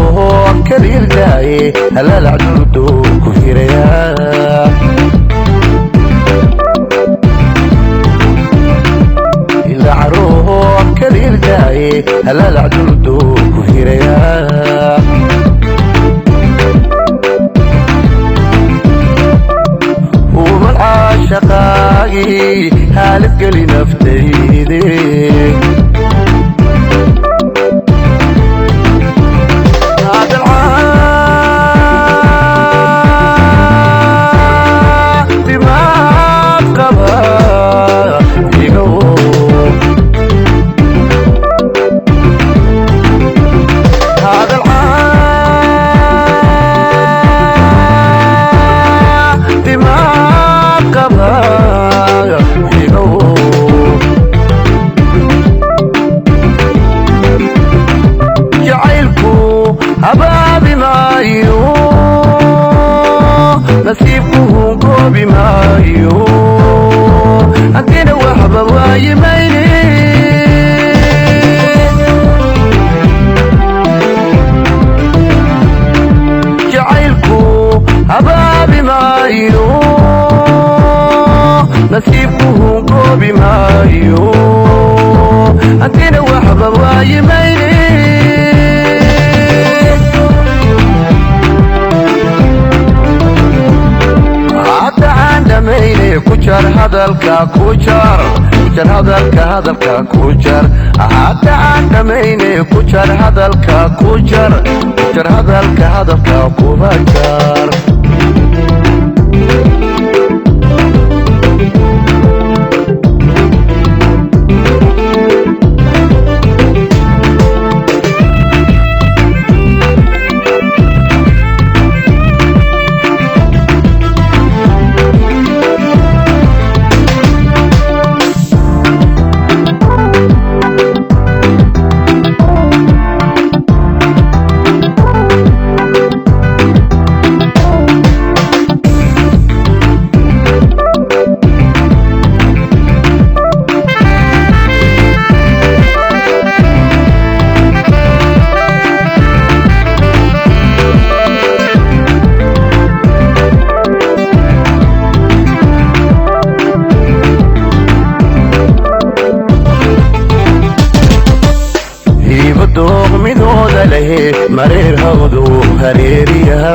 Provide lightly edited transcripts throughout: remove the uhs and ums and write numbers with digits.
Ilacruhu kaliildaye halalacdudu ku hiraya. Ilacruhu kaliildaye halalacdudu ku hiraya. Humal caashaqaagi haaladgeli naftayde. Jacaylku habaabi maayo, nasiibku hungoobi maayo, hantina waxba waayi mayne. Jacaylku habaabi maayo, nasiibku hungoobi maayo, hantina waxba waayi mayne. Hadda aan dhamayne, ku jar hadalka, ku jar, ku jar hadalka, hadalka ku jar. Hadda aan dhamayne, ku jar hadalka, ku jar, ku jar hadalka, hadalka kuba jar. Hiiba dooq midooda lehe mareer hawdu hareeriyaha.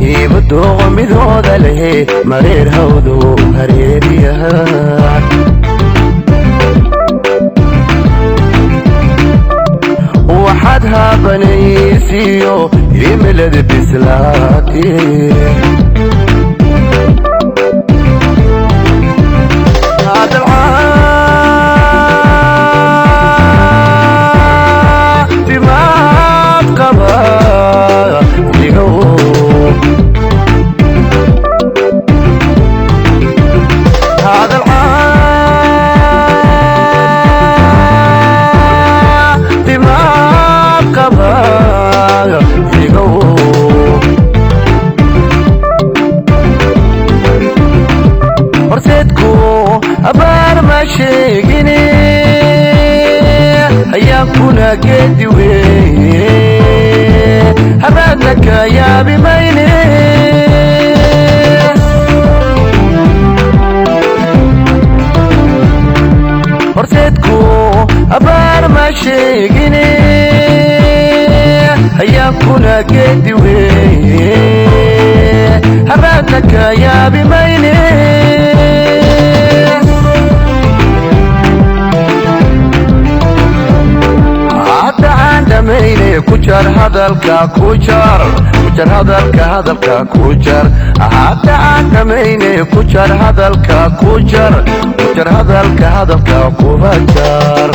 Hiiba dooq midooda lehe mareer hawdu hareeriyaha. Waxaad haabanaysiiyo himilada bislaatee. Hadal caafimaad qaba iga. Hadal caafimaad qaba iga. Horseedku abaar ma sheegine, hayaankuna geedi weeye, habaadna ka yaabi mayne. Horseedku abaar ma sheegine, hayaankuna geedi weeye, habaadna ka yaabi mayne. Hadda aan dhamayne, ku jar hadalka, ku jar, ku jar hadalka, hadalka ku jar. Hadda aan dhamayne, ku jar hadalka, ku jar, ku jar hadalka, hadalka kuba jar.